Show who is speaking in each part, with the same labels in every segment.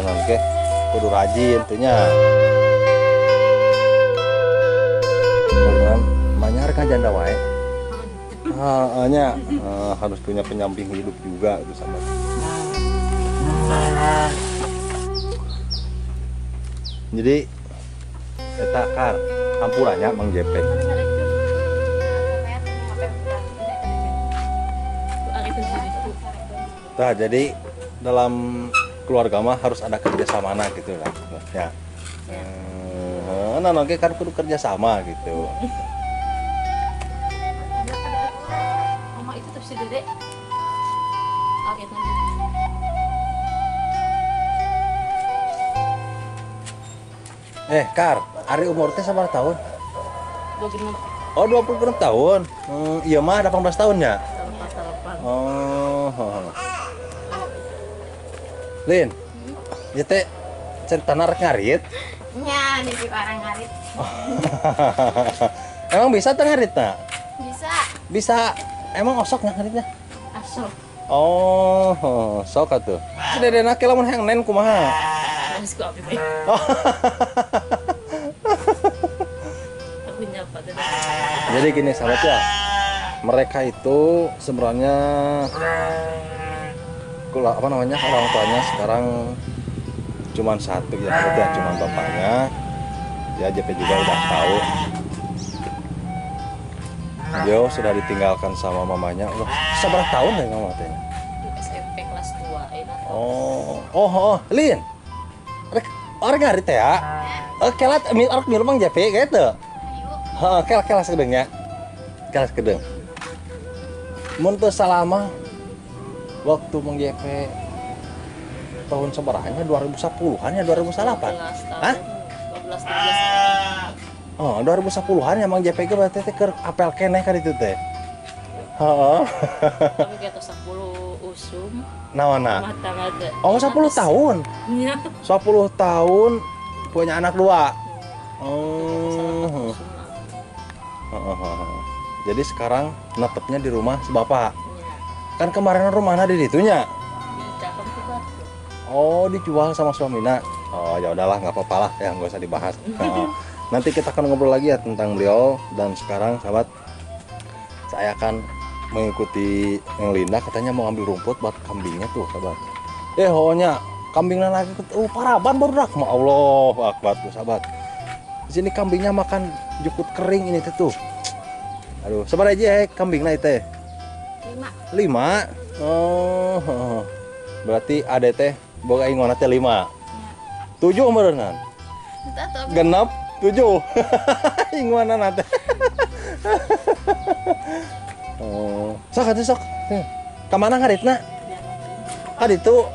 Speaker 1: naon ge kudu rajin teh nya. Beneran manyar kan janda wae. Heeh nya, harus punya penyamping hidup juga itu sahabat. Jadi eta kar ampurannya Mang JP. Nah, jadi dalam keluarga mah harus ada kerjasama gitu lah ya. Nah, oke kan kudu kerjasama gitu.
Speaker 2: Mama itu terus si Dede.
Speaker 1: Kar, ari umur teh sabaraha tahun?
Speaker 2: 26.
Speaker 1: Oh, 26 tahun. Iya mah 18 tahun ya?
Speaker 2: 18.
Speaker 1: Oh. Lin, ieu teh ceritana rek ngarit?
Speaker 3: Nya, nitip orang ngarit.
Speaker 1: Emang bisa teh ngaritna?
Speaker 3: Bisa.
Speaker 1: Bisa. Emang osok ngaritnya?
Speaker 2: Osok.
Speaker 1: Oh, sok atuh. Si dedena ke lamun hayang nen kumaha? Jadi gini sahabat ya, mereka itu sebenarnya apa namanya, orang tuanya sekarang cuman satu ya sahabat ya, cuman bapaknya ya. JP juga udah tahu dia sudah ditinggalkan sama mamanya. Udah seberapa tahun ya mama teh?
Speaker 2: SMP kelas 2.
Speaker 1: Oh, Lin. Orang ngarit ya? Kelat arek milu Mang JP gitu. Heeh, kel sakedeung nya. Kel sakedeung. Mun teu salama waktu Mang JP tahun sabarahanya 2010-an ya, 2008. Hah?
Speaker 2: 12 13.
Speaker 1: Oh, 2010-an ya Mang JP ge berarti teh keur apel keneh ka ditu teh. Heeh.
Speaker 2: Kami ge 10 usum.
Speaker 1: Naonna? Oh, 10 tahun.
Speaker 2: Iya.
Speaker 1: 10 tahun punya anak 2. Oh. Jadi sekarang netepnya di rumah si bapak. Kan kemarin rumahnya di ditunya. Oh, dijual sama suaminya. Oh, ya udahlah, nggak apa-apa lah ya, nggak usah dibahas. Nanti kita akan ngobrol lagi ya tentang beliau. Dan sekarang sahabat, saya akan mengikuti Neng Linda, katanya mau ambil rumput buat kambingnya tuh sahabat. Pokoknya kambingnya lagi, paraban baru dak, ma Allah akbar tuh sahabat. Di sini kambingnya makan jukut kering ini tuh. Aduh, sabar aja ya kambingnya itu.
Speaker 3: 5.
Speaker 1: 5. Oh. Berarti ada teh boga ingona teh 5. 7 meureunnan. Genep 7. Ingonan teh. Oh, sok atuh sok. Ka mana ngaritna? Ka ditu.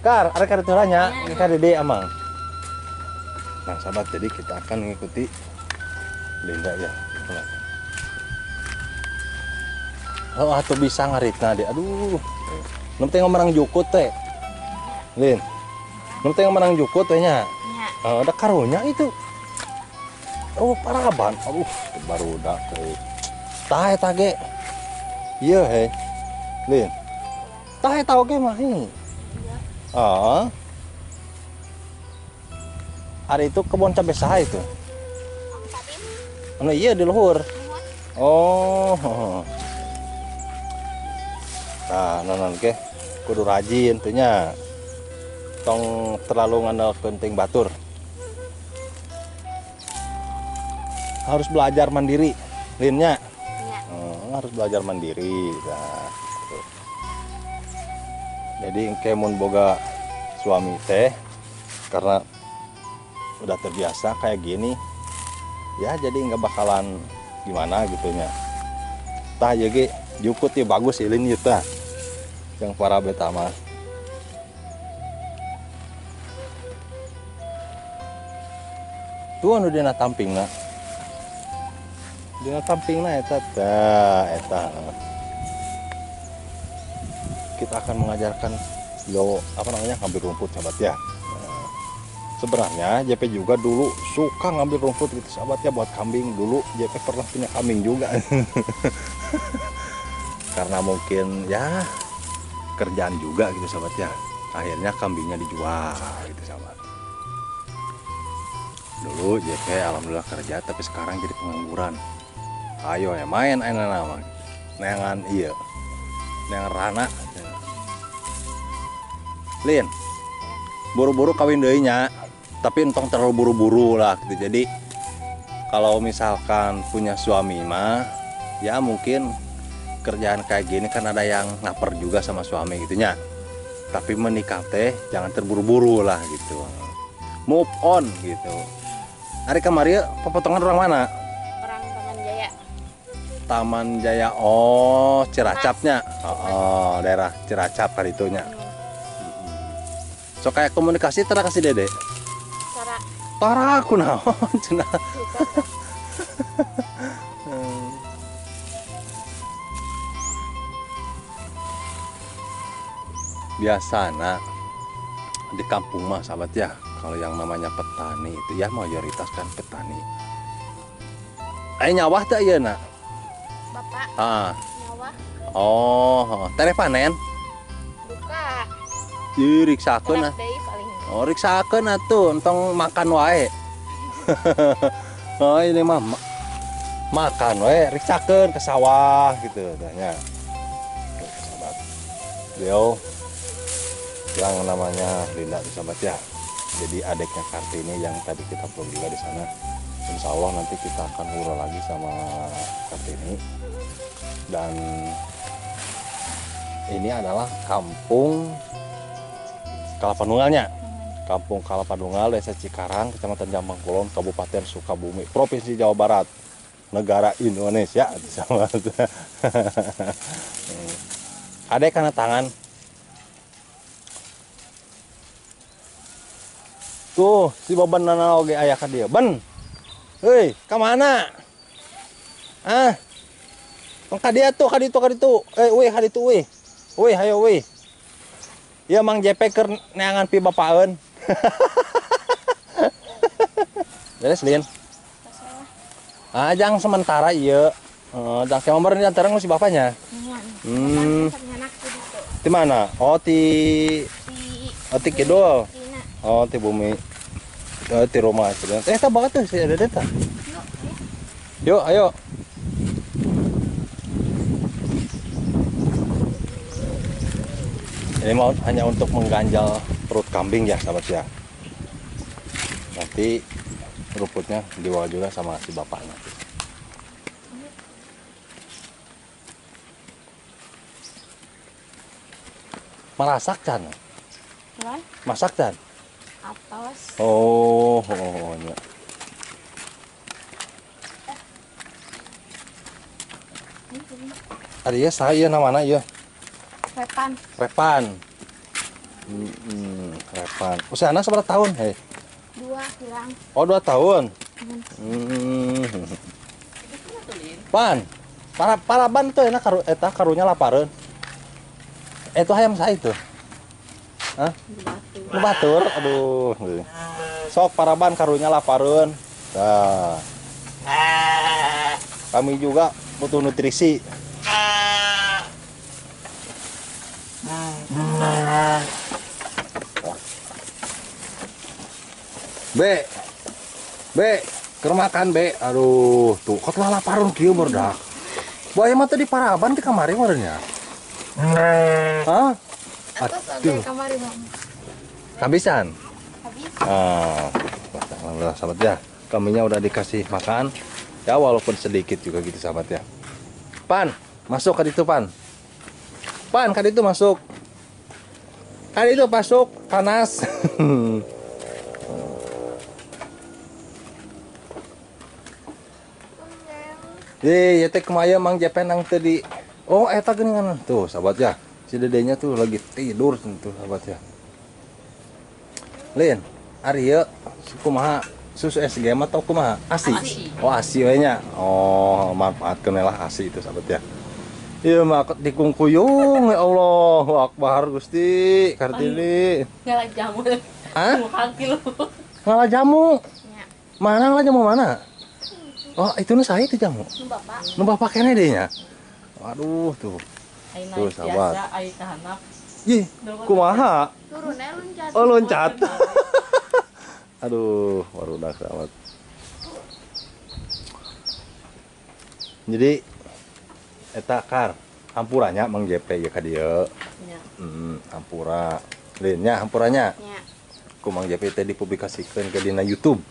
Speaker 1: Kar, arek ka ditu nya, ka dede amang. Nah, sahabat, jadi kita akan mengikuti Linda ya. Oh, atuh bisa ngaritna deh. Aduh. Nu teh menang jukut teh. Lin. Nu teh menang jukut teh nya. Oh, ada karunya itu. Oh, paraban. Aduh, barudak teh. Tah eta ge. Ieu he. Lin. Tah eta oge mah hi. Ah. Ari itu kebun cabe saha itu? Anu iya di luhur. Oh. Nah, naon ge kudu rajin teh nya. Tong terlalu ngandalkeun ting batur. Harus belajar mandiri, Linnya. Oh, harus belajar mandiri. Nah, gitu. Jadi engke mun boga suami teh karena udah terbiasa kayak gini ya, jadi nggak bakalan gimana gitunya. Tah jadi jukut ya bagus ilin ya tah yang para beta mah. Tuh anu dina tampingna. Dina tampingna eta tah eta. Kita akan mengajarkan beliau apa namanya ngambil rumput sahabat ya. Nah, sebenarnya JP juga dulu suka ngambil rumput gitu sahabat ya buat kambing. Dulu JP pernah punya kambing juga. Karena mungkin ya kerjaan juga gitu sahabat ya. Akhirnya kambingnya dijual gitu sahabat. Dulu JP alhamdulillah kerja, tapi sekarang jadi pengangguran. Ayo ya main ayeuna nama. Neangan iya. Neangan rana. Lin. Buru-buru kawin deui nya. Tapi entong terlalu buru-buru lah gitu. Jadi kalau misalkan punya suami mah ya mungkin kerjaan kayak gini kan ada yang ngaper juga sama suami gitu nya. Tapi menikah teh jangan terburu-buru lah gitu. Move on gitu. Ari kamari pepotongan orang mana?
Speaker 3: Orang Taman Jaya.
Speaker 1: Taman Jaya, oh Ciracapnya. Oh, daerah Ciracap karitunya. So kayak komunikasi tara kasih Dede.
Speaker 3: Tara.
Speaker 1: Tara kunaon cenah. Biasana di kampung mah sahabat ya, kalau yang namanya petani itu ya mayoritas kan petani. Nyawah teh ieu na?
Speaker 3: Bapak.
Speaker 1: Ah.
Speaker 3: Nyawah.
Speaker 1: Oh, tereh panen?
Speaker 3: Buka.
Speaker 1: Ieu riksakeun ah. Oh, riksakeun atuh, entong makan wae. Oh, ini mah makan wae, riksakeun ke sawah gitu tanya. Tuh, sahabat. Beliau yang namanya Linda tuh sahabat ya. Jadi adiknya Kartini yang tadi kita vlog juga di sana. Insya Allah nanti kita akan ngobrol lagi sama Kartini. Dan ini adalah kampung Kalapanunggalnya. Kampung Kalapanunggal, Desa Cikarang, Kecamatan Jampang Kulon, Kabupaten Sukabumi, Provinsi Jawa Barat, negara Indonesia. Sahabat. Adek kana tangan. Tuh, si baban nana oge aya ka dieu. Ben. Heuy, ka mana? Ah. Tong ka dieu tuh, ka ditu, ka ditu. Eh, euy, ka ditu euy. Euy, hayo euy. Ieu Mang JP keur neangan pi bapaeun. Beres, Lin. Ah, jang sementara ieu. Jang kemambar ini antara si bapaknya. Di mana? Oh, di oh, ti kidul. Oh, ti bumi. Oh, ti rumah. Eh, tak banget tuh si ada deta. Yuk, ayo. Ini mau hanya untuk mengganjal perut kambing ya, sahabat ya. Nanti rumputnya dibawa juga sama si bapaknya. Merasak can? Masak can?
Speaker 3: Atos.
Speaker 1: Oh, oh, ya. Ada ya saya namanya ya.
Speaker 3: Repan.
Speaker 1: Repan. Repan. Usia anak seberapa tahun, hei?
Speaker 3: 2 hilang.
Speaker 1: Oh, 2 tahun. Pan. Paraban tuh enak karu eta karunya lapareun. Itu ayam saya itu. Hah? Batur. Aduh. Sok paraban karunya lapareun. Nah. Kami juga butuh nutrisi. B, B, keur makan B. Aduh, tuh kok telah laparun kieu berdak. Buaya mah tadi paraban di kamari meureun. Hah?
Speaker 3: Aduh. Kamari, Bang.
Speaker 1: Habisan?
Speaker 3: Habis.
Speaker 1: Ah, alhamdulillah sahabat ya. Kambingnya udah dikasih makan. Ya walaupun sedikit juga gitu sahabat ya. Pan, masuk ke ditu Pan. Pan, ke ditu masuk. Kan itu masuk panas. Ye, teh kemaya Mang Jepen nang tadi. Oh, eta geuningan. Tuh, sahabat ya. Si dedenya tuh lagi tidur tuh, sahabat ya. Lin, ari ieu kumaha susu SGM atau kumaha? ASI.
Speaker 2: ASI.
Speaker 1: Oh, ASI we nya. Oh, manfaatkeun lah ASI itu sahabat ya. Ieu mah dikungkuyung ya Allahu Akbar Gusti Kartini.
Speaker 2: Ngala jamu.
Speaker 1: Hah?
Speaker 2: Ngala
Speaker 1: jamu.
Speaker 3: Ya.
Speaker 1: Mana ngala jamu mana? Oh, itu nu saya itu jamu.
Speaker 3: Nu bapak.
Speaker 1: Nu bapak kene deh nya. Waduh tuh. Tuh sahabat. Ih, kumaha?
Speaker 3: Turun loncat.
Speaker 1: Oh, loncat. Aduh, barudak sahabat. Jadi eta Kar, hampuranya Mang JP ya ka dieu.
Speaker 2: Nya.
Speaker 1: Hampura. Lainnya hampuranya.
Speaker 3: Nya.
Speaker 1: Ku Mang JP teh dipublikasikeun ke dina YouTube.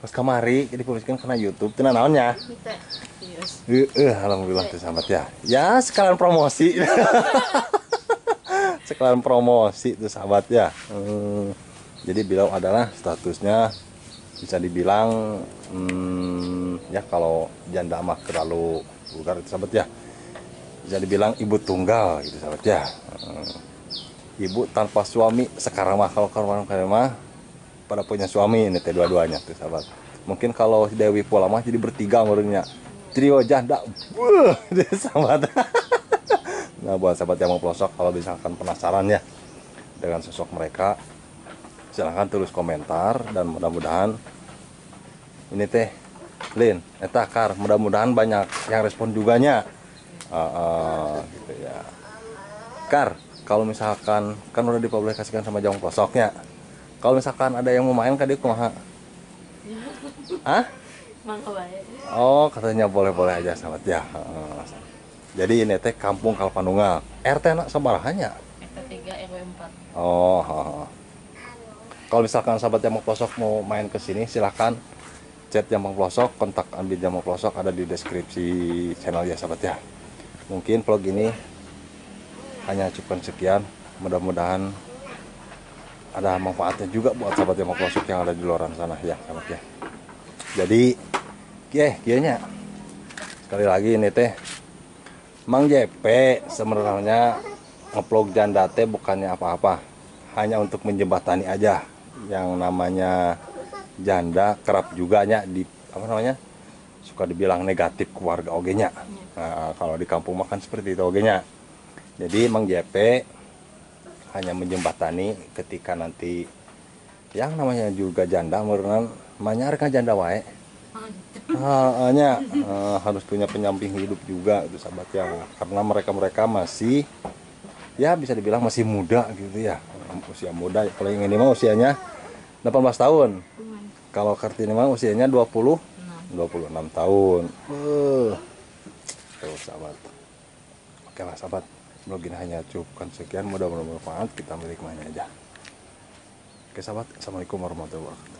Speaker 1: Pas kamari dipublikasikeun kana YouTube teu naonnya.
Speaker 3: Henteu.
Speaker 2: Yes.
Speaker 1: Alhamdulillah tuh sahabat ya. Ya, sekalian promosi. Sekalian promosi tuh sahabat ya. Jadi beliau adalah statusnya bisa dibilang ya kalau janda mah terlalu vulgar itu sahabat ya. Bisa dibilang ibu tunggal gitu sahabat ya. Ibu tanpa suami sekarang mah, kalau kemarin mah pada punya suami ini teh dua-duanya tuh sahabat. Mungkin kalau Dewi Pola mah jadi bertiga menurutnya. Trio janda. Wuh, sahabat. Nah, buat sahabat yang mau pelosok kalau misalkan penasaran ya dengan sosok mereka, silahkan tulis komentar dan mudah-mudahan ini teh Lin, eta Kar, mudah-mudahan banyak yang respon juga nya. Gitu ya. Kar, kalau misalkan kan udah dipublikasikan sama Jong Pelosoknya. Kalau misalkan ada yang mau main ka dieu kumaha? Hah?
Speaker 2: Mangga bae.
Speaker 1: Oh, katanya boleh-boleh aja sahabat ya. Jadi ini teh Kampung Kalapanunggal. RT na sabaraha nya?
Speaker 2: RT 3 RW 4.
Speaker 1: Oh. Kalau misalkan sahabat Jambang Pelosok mau main ke sini, silahkan chat Jambang Pelosok, kontak ambil Jambang Pelosok ada di deskripsi channel ya sahabat ya. Mungkin vlog ini hanya cukupkan sekian. Mudah-mudahan ada manfaatnya juga buat sahabat Jambang Pelosok yang ada di luar sana ya sahabat ya. Jadi, kayaknya sekali lagi ini teh Mang JP sebenarnya ngevlog janda teh bukannya apa-apa, hanya untuk menjembatani aja. Yang namanya janda kerap juga nya di apa namanya suka dibilang negatif keluarga oge nya. Nah, kalau di kampung makan seperti itu oge nya. Jadi Mang JP hanya menjembatani ketika nanti yang namanya juga janda meureunan manyar ka janda wae. Nya harus punya penyamping hidup juga itu sahabat ya, karena mereka-mereka masih ya bisa dibilang masih muda gitu ya, usia muda. Kalau yang ini mah usianya 18 tahun, kalau Kartini mah usianya 26 tahun. Tuh sahabat. Oke lah sahabat, vlog ini hanya cukupkan sekian, mudah-mudahan bermanfaat, kita milik mana aja. Oke sahabat, assalamualaikum warahmatullahi wabarakatuh.